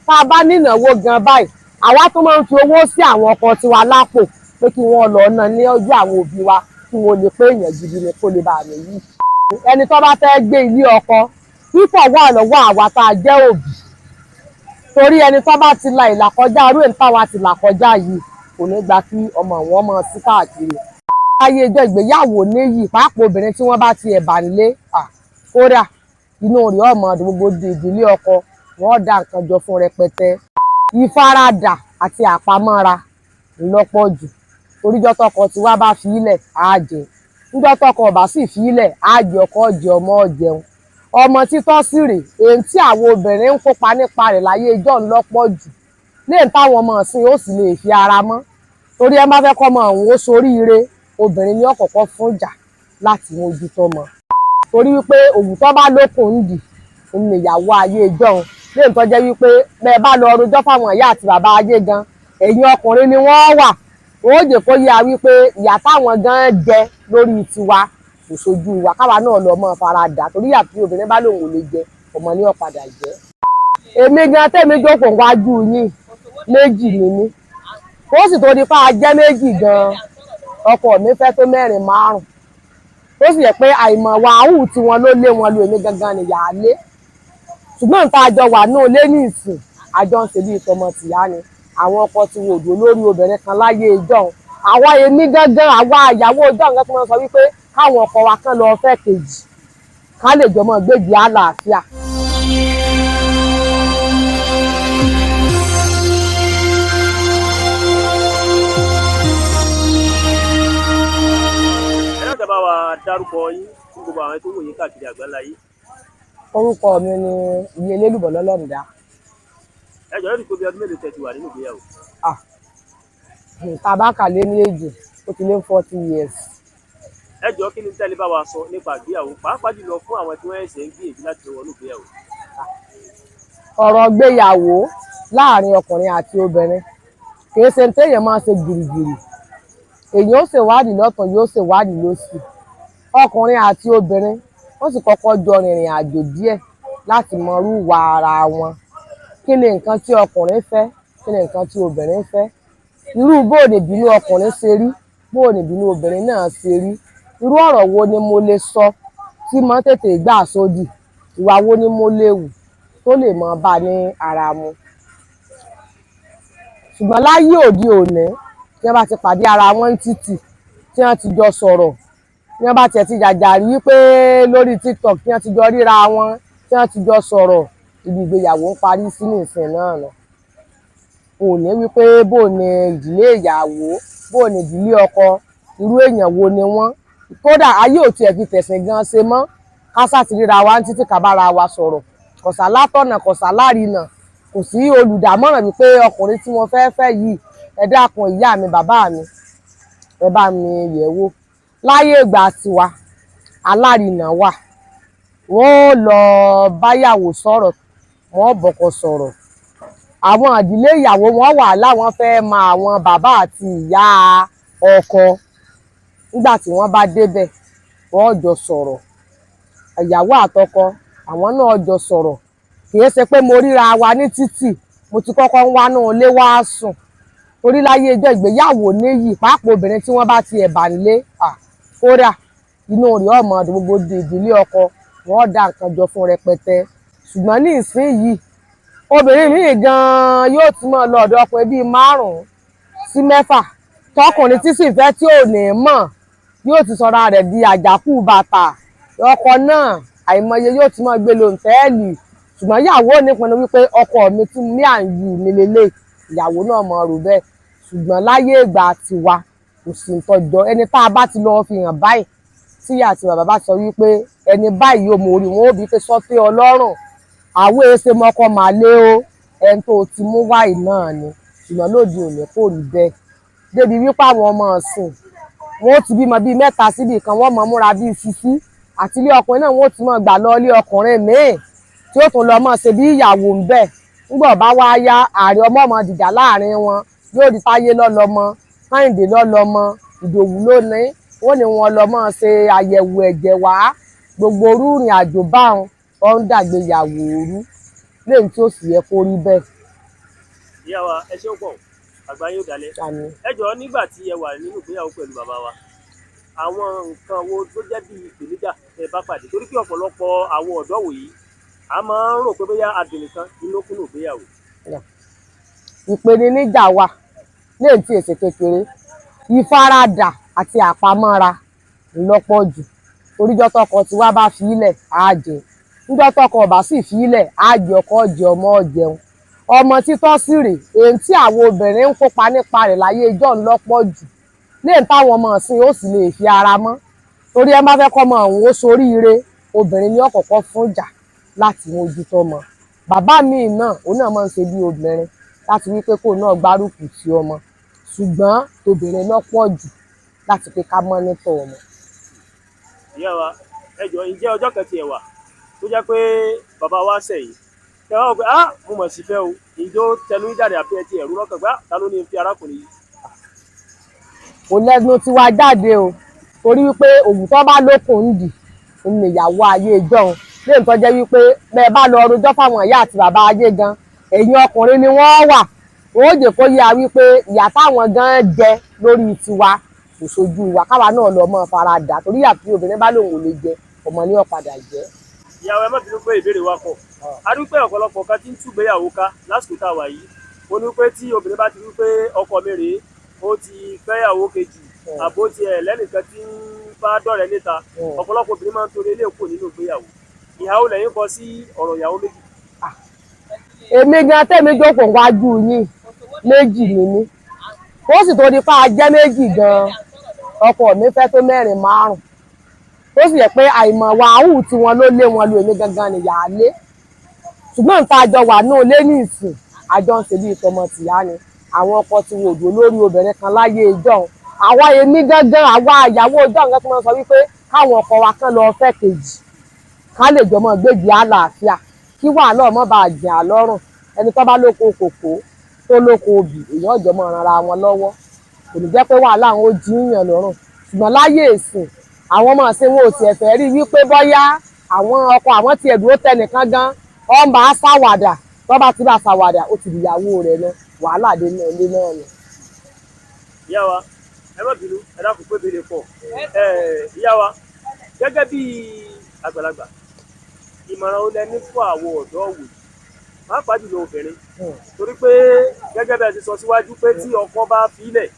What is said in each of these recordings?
Tá a bá nínáwó gan báyìí, àwa tó máa ń fi owó sí àwọn ọkọ tiwa lápò pé kí wọ́n lọ ná ní ọjọ́ àwọn òbí wa, kí wọ́n lè pé èèyàn gidi ni kó lè bá àmì yìí. Ẹni tó bá fẹ́ gbé ilé ọkọ pípọ̀ wà lọ́wọ́ àwa tá a jẹ́ òbí, torí ẹni tó bá ti la ìlà kọjá arú èyí táwa ti là kọjá yìí kò ní gba kí ọmọ wọn máa sí káàkiri. Ayé ìjọ ìgbéyàwó níyì, pàápàá obìnrin tí wọ́n bá ti ẹ̀bà nílé, kódà inú rẹ̀ ọmọ gbogbo ìdílé ọkọ wọn dá nǹkan jọ fún rẹpẹtẹ. Ìfaradà àti àpamọ́ra ńlọ́pọ̀ jù, toríjọ́ tọkọ tí wá bá fi ilẹ̀ á jẹ, níjọ́ tọkọ ọba sì fi ilẹ̀ á jẹ, ọkọ jẹ, ọmọ jẹun, ọmọ títọ́ sí rè. Èyí tí àwọn obìnrin ń kópa nípa rẹ̀ láyé ìjọ ńlọ́pọ̀ jù léyìn táwọn ọmọ ọ̀sìn ó sì lè fi ara mọ́, torí ẹ má fẹ́ kọ́ ọmọ òun ó soríire, obìnrin ní ọ̀kọ̀ọ̀kọ̀ fún ìjà láti mójútó ọmọ, torí wípé òwú tó bá lókun ń dì òun nìyàwó ayé ìjọun. Léyìn tó jẹ́ wípé bẹ́ẹ̀ bá lọ rojọ́ fáwọn ìyá àti bàbá ayé gan, ẹ̀yìn ọkùnrin ni wọ́n wà. Wọ́n ó jẹ́ kó yá wípé ìyà táwọn gan jẹ lórí tiwa kò sojú wa, káwa náà lọ mọ́ faradà, torí ìyà tí obìnrin bá lòun ò lè jẹ, ọmọ ní ọ̀padà jẹ́. Èmi gan tẹ́mi jókòó wájú yín, méjì ni mí, ó sì tó di pa jẹ́ méjì gan, ọkọ mi fẹ́ tó mẹ́rin márùn, ó sì yẹ pé àìmọ̀ wàhù tiwọn ló lé wọn lu èmi gangan nìyà lé. Ṣùgbọ́n nǹkan àjọ wà náà lé ní ìsìn, àjọ ń ṣe bíi tọmọ tìyá ni. Àwọn ọkọ ti wò dúró lórí obìnrin kan láyé ìjọ́un. Àwa èmi gangan, àwa ìyàwó ìjọ́un gan tí wọ́n sọ wípé káwọn ọkọ wa kán lọ fẹ́ kejì ká lè jọmọ gbégi àlàáfíà. Ẹ náà tẹ́ bá wa dárúkọ yín fún gbogbo àwọn tó wò yín káàkiri àgbáńlá yìí. Orúkọ mi ni Ìyá Elélùbọ́ Lọ́lọ́rundá. Ẹ jọ̀ọ́, lórí bí ọdún mélòó tẹ́ ti wà nínú ìgbéyàwó? Tá a bá kà lé ní èjì, ó ti lé 40 years. Ẹ jọ̀ọ́, kí ni tẹ́lẹ̀ bá wa sọ nípa ìgbéyàwó, pàápàá jùlọ fún àwọn tí wọ́n ẹ̀sẹ̀ ń gbìyànjú láti wọnú ìgbéyàwó? Ọ̀rọ̀ gbéyàwó láàrin ọkùnrin àti obìnrin kìí ṣe téèyàn máa ṣe gìrìgìrì. Èèyàn ó ṣèwádìí lọ́tùn, yóò ṣèwádìí lósì. Ọkùnrin àti obìnrin wọ́n sì kọ́kọ́ jọ rìnrìn àjò díẹ̀ láti mọrú ìwà ara wọn. Kí ni nǹkan tí ọkùnrin fẹ́, kí ni nǹkan tí obìnrin fẹ́, irú bóò ní ìbínú ọkùnrin ṣe rí, bóò ní ìbínú obìnrin náà ṣe rí, irú ọ̀rọ̀ wo ni mo lè sọ tí mo tètè gbà sódì, ìwà wo ni mo lè wù tó lè mọ bá ní ara mu. Ṣùgbọ́n láyé òde òní, tí wọ́n bá ti pàdé ara wọn ní títì, tí wọ́n ti jọ sọ̀rọ̀, tí wọ́n bá tiẹ̀ ti jàjà rí pé lórí TikTok tí wọ́n ti jọ ríra wọn, tí wọ́n ti jọ sọ̀rọ̀, ibi ìgbéyàwó ń parí sí ní ìsìn náà nù. Ò ní wípé bó ni ìdílé ìyàwó, bó ni ìdílé ọkọ, irú èèyàn wo ni wọ́n. Kódà ayé ò tiẹ̀ fi tẹ̀sìn gan ṣe mọ́, ká sá ti ríra wa ní títì, ká bára wa sọ̀rọ̀, kọ̀sà látọ̀nà, kọ̀sà lárinà, kò sí olùdámọ̀ràn wípé ọkùnrin tí mo fẹ́ fẹ́ yìí, ẹ dákun ìyá mi, bàbá mi, ẹ bá mi yẹ̀ wò. Láyé ìgbà tiwa, alárinà wà, wọ́n ó lọ báyàwó sọ̀rọ̀, wọ́n ó bọ́kọ sọ̀rọ̀. Àwọn ìdílé ìyàwó wọn wà láwọn fẹ́ mọ àwọn bàbá àti ìyá ọkọ. Nígbà tí wọ́n bá débẹ̀, wọ́n ó jọ sọ̀rọ̀, ìyàwó àtọkọ àwọn náà jọ sọ̀rọ̀. Kì í ṣe pé mo ríra wa ní títì, mo ti kọ́kọ́ ń wá náà lé wá sùn, torí láyé ìjọ ìgbéyàwó níyì, pàápàá obìnrin tí wọ́n bá ti ẹ̀bà nílé, kódà inú rẹ̀ ọmọ gbogbo ìdílé ọkọ wọn dá nǹkan jọ fún rẹpẹtẹ. Ṣùgbọ́n ní ìsín yìí, obìnrin míì gan-an yóò ti máa lọ ọ̀dọ̀ ọkùnrin bíi 5 sí 6, tọkùnrin tí sì fẹ́ tí ò ní mọ̀ yóò ti sọra rẹ̀ di àjàkú bàtà. Ọkọ náà àìmọye yóò ti máa gbé lóńtẹ́ẹ̀lì. Ṣùgbọ́n ìyàwó nípinnu wípé ọkọ mi tí mi à ń yù mí lélẹ̀, ìyàwó náà mọ̀ rò bẹ́ẹ̀. Ṣùgbọ́n láyé ìgbà tiwa, kò sí ìtọ́jọ́ ẹni tá a bá ti lọ fi hàn báyìí, tí ìyá àti bàbá bá sọ wípé ẹni báyìí ò mọ̀ orí wọn, ó bí pé sọ́tẹ́ ọlọ́run àwọn èsè mọ́kọ màlẹ́ o, ẹni tó ti mú wáì náà ni. Ṣùgbọ́n lóde òní kò rí bẹ́ẹ̀, débi wípé àwọn ọmọ ọ̀sìn wọn ó ti bímọ bíi 3 síbi kan, wọ́n mọ̀ múra bíi sisi àti ilé ọkùnrin náà, wọ́n ó ti mọ̀ gbà lọ ilé ọkùnrin míì tí ó tún lọ mọ̀ ṣe bí ìyàwó ń bẹ̀. Nígbà bá wá yá, ààrẹ ọmọ ọmọ dìjà láàrin wọn, yóò di Táyé lọ́lọ́mọ, Kẹ́hìndé lọ́lọ́mọ, Ìdòwú lónìí, wọ́n ní wọn lọ mọ̀ ṣe àyẹ̀wò ẹ̀jẹ̀ wá. Gbogbo orú ìrìn àjò báwọn ọ̀ ń dàgbéyàwó òru lẹ́yìn tí ó sì yẹ kó rí bẹ́ẹ̀. Ìyá wa, ẹ ṣeun pọ̀, àgbà yóò dalẹ̀. Àmín. Ẹ jọ̀ọ́, nígbà tí ẹ wà nínú ìgbéyàwó pẹ̀lú bàbá wa, àwọn nǹkan wo ló jẹ́ bí ìpèníjà ẹ bá pàdé? Torí pé ọ̀pọ̀lọpọ̀ àwọn ọ̀dọ́ wòyí, a máa ń rò pé bóyá adùn nìkan ló kúnnù ìgbéyàwó. Ìpèníjà wà léyìí tí èsè kékeré, ìfaradà àti àpamọ́ra ńlọ́pọ̀ jù, toríjọ́ tọkọ tí wá bá fi ilẹ̀ á jẹ, níjọ́ tọkọ ọba sì fi ilẹ̀ á jẹ, ọkọ jẹ, ọmọ jẹun, ọmọ títọ́ sí rè èyí tí àwọn obìnrin ń kópa nípa rẹ̀ láyé ijọ́ ńlọ́pọ̀ jù léyìí táwọn ọmọ ọ̀sìn ó sì lè fi ara mọ́, torí ẹ má fẹ́ kọ́ ọmọ òun ó soríire, obìnrin ní ọ̀kọ̀ọ̀kọ̀ fún ìjà láti mójútó ọmọ. Bàbá mi náà, òun náà máa ń ṣe bí obìnrin láti wí pé kóun náà gbárùkù ti ọmọ, ṣùgbọ́n tobìnrin lọ́pọ̀ jù láti pé ká mọ́nítọ̀ ọmọ. Ìyá wa, ẹ jọ̀ọ́, ǹjẹ́ ọjọ́ kan tiẹ̀ wà tó jẹ́ pé bàbá wa ṣẹ̀ yìí, tẹ wá wò pé, ah, mo mọ̀ sí fẹ́ o, ìjó tẹnu yín jáde àbí ẹ ti ẹ̀rú lọ́kàn pé, ah, ta ló ní fi arákùnrin yìí? Kò lẹ́nu tiwa jáde o, torí wípé òwú tó bá lókun ń dì ń nìyàwó ayé ìjọ́un lẹ́yìn tó jẹ́ wípé bẹ́ẹ̀ bá lọ rojọ́ fáwọn ìyá àti bàbá ayé gan, ẹ̀yìn ọkùnrin ni wọ́n wà, wọ́n ó jẹ́ kó yé a wípé ìyà táwọn gan jẹ lórí tiwa kò sojú wa, káwa náà lọ mọ́ faradà, torí ìyà tí obìnrin bá lòun ò lè jẹ, ọmọ ní ọ̀padà jẹ́. Ìyá wa, ẹ má bínú pé ìbéèrè wa pọ̀. A rí pé ọ̀pọ̀lọpọ̀ kan tí ń túgbéyàwó ká lásìkò tá a wà yìí, ó ní pé tí obìnrin bá ti rí pé ọkọ mi rèé, ó ti fẹ́yàwó kejì, àbó tiẹ̀ lẹ́nìkan tí ń bá dọ̀rẹ́ níta, ọ̀pọ̀lọpọ̀ obìnrin máa ń torí ilé kù nínú ìgbéyàwó. Ìhàwó lẹ́yìn kọ sí ọ̀rọ̀ ìyàwó méjì? Èmi gan tẹ́mi jókòó wájú yín, méjì ni mí, ó sì tó di pa jẹ́ méjì gan, ọkọ mi fẹ́ tó mẹ́rin márùn, ó sì yẹ pé àìmọ̀ wàhù tiwọn ló lé wọn lu èmi gangan nìyáálé, ṣùgbọ́n nǹkan àjọ wà náà lé ní ìsìn, àjọ ń ṣe bí ìtọmọ tìyá ni. Àwọn ọkọ ti wo òdò lórí obìnrin kan láyé ìjọ́un. Àwa èmi gangan, àwa ìyàwó ìjọ́un gan tí wọ́n sọ wípé káwọn ọkọ wa kán lọ fẹ́ kejì, ká lè jọmọ gbégi àlàáfíà, kí wàhálà ọmọ bá jìn àlọ́rùn. Ẹni tó bá lóko kòkó tó lóko obì, èèyàn ọjọ́ mọ́ ran ara wọn lọ́wọ́, kò ní jẹ́ pé wàhálà àwọn ó jí yàn lọ́rùn. Ṣùgbọ́n láyé ìsìn, àwọn ọmọ ìsìn wọn ò tiẹ̀ fẹ́ rí wípé bọ́yá àwọn ọkọ àwọn tiẹ̀ dúró tẹnìkan gan ọ̀n bá ṣàwàdà, tó bá ti bá ṣàwàdà, ó ti dìyàwó rẹ̀ lọ, wàhálà dé náà lé náà lọ. Ìyá wa, ẹ má bínú, ẹ dákun pé béèrè pọ̀. Ẹ ìyá wa, gẹ́gẹ́ bí àgbàlagbà, ìmọ̀ràn ó lẹ ní fún àwọn ọ̀dọ́ wò, pàápàá jùlọ obìnrin, torí pé gẹ́gẹ́ bí ẹ ti sọ síwájú pé tí ọkọ bá filẹ̀,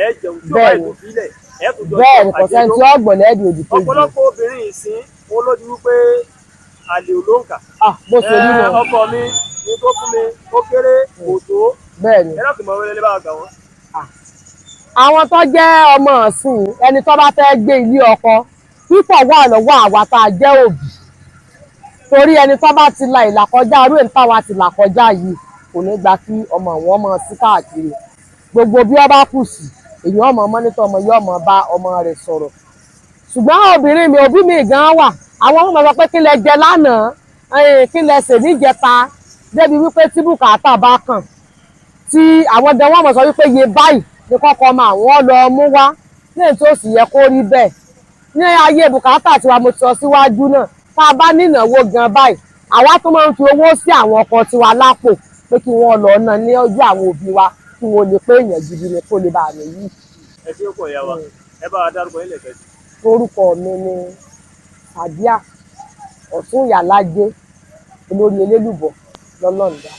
ẹ jẹun, tí ó bá ètò filẹ̀, ẹ kò jọ. Bẹ́ẹ̀ ni, kò sẹ́ni tí ó gbọ̀lẹ́ di òdì kejì. Ọ̀pọ̀lọpọ̀ obìnrin ìsín wọn ló di wípé àlè ò ló ń kà. Bó ṣe rí náà. Ọkọ mi ní tó fún mi ó kéré, kò tó. Bẹ́ẹ̀ ni. Ẹ dákun, ìmọ̀ràn lè bá gbà wọ́n. Àwọn tó jẹ́ ọmọ ọ̀sìn, ẹni tó bá fẹ́ gbé ilé ọkọ, pípọ̀ wà lọ́wọ́ àwa tá a jẹ́ òbí, torí ẹni tó bá ti la ìlà kọjá arú èyí táwa ti là kọjá yìí, kò ní gba kí ọmọ wọn mọ sí káàkiri. Gbogbo bí ọba kù sí, èyí ọmọ mọ́nítọ̀ ọmọ yóò mọ bá ọmọ rẹ̀ sọ̀rọ̀. Ṣùgbọ́n obìnrin mi, òbí mi gan wà, àwọn ọmọ sọ pé kí lẹ jẹ lánàá, kí lẹ sè níjẹta, débi wípé tí bùkátà bá kàn tí àwọn gan wọn mọ̀ sọ wípé iye báyìí ní kọ́kọ́ ọmọ àwọn lọ mú wá, ní èyí tó sì yẹ kó rí bẹ́ẹ̀. Ní ayé bùkátà tiwa, mo ti sọ síwájú náà, tá a bá nínáwó gan báyìí, àwa tó máa ń fi owó sí àwọn ọkọ tiwa lápò pé kí wọ́n lọ ná ní ojú àwọn òbí wa, kí wọ́n lè pé èèyàn gidi ni, kó lè bá àmì yìí. Ẹ ṣe é pọ̀, ìyá wa. Ẹ bá wa dárúkọ yín lẹ́ẹ̀kan sí. Orúkọ mi ni Sàdíà Ọ̀túnyàlájé, olórí elélùbọ̀ lọ́lọ́ǹda.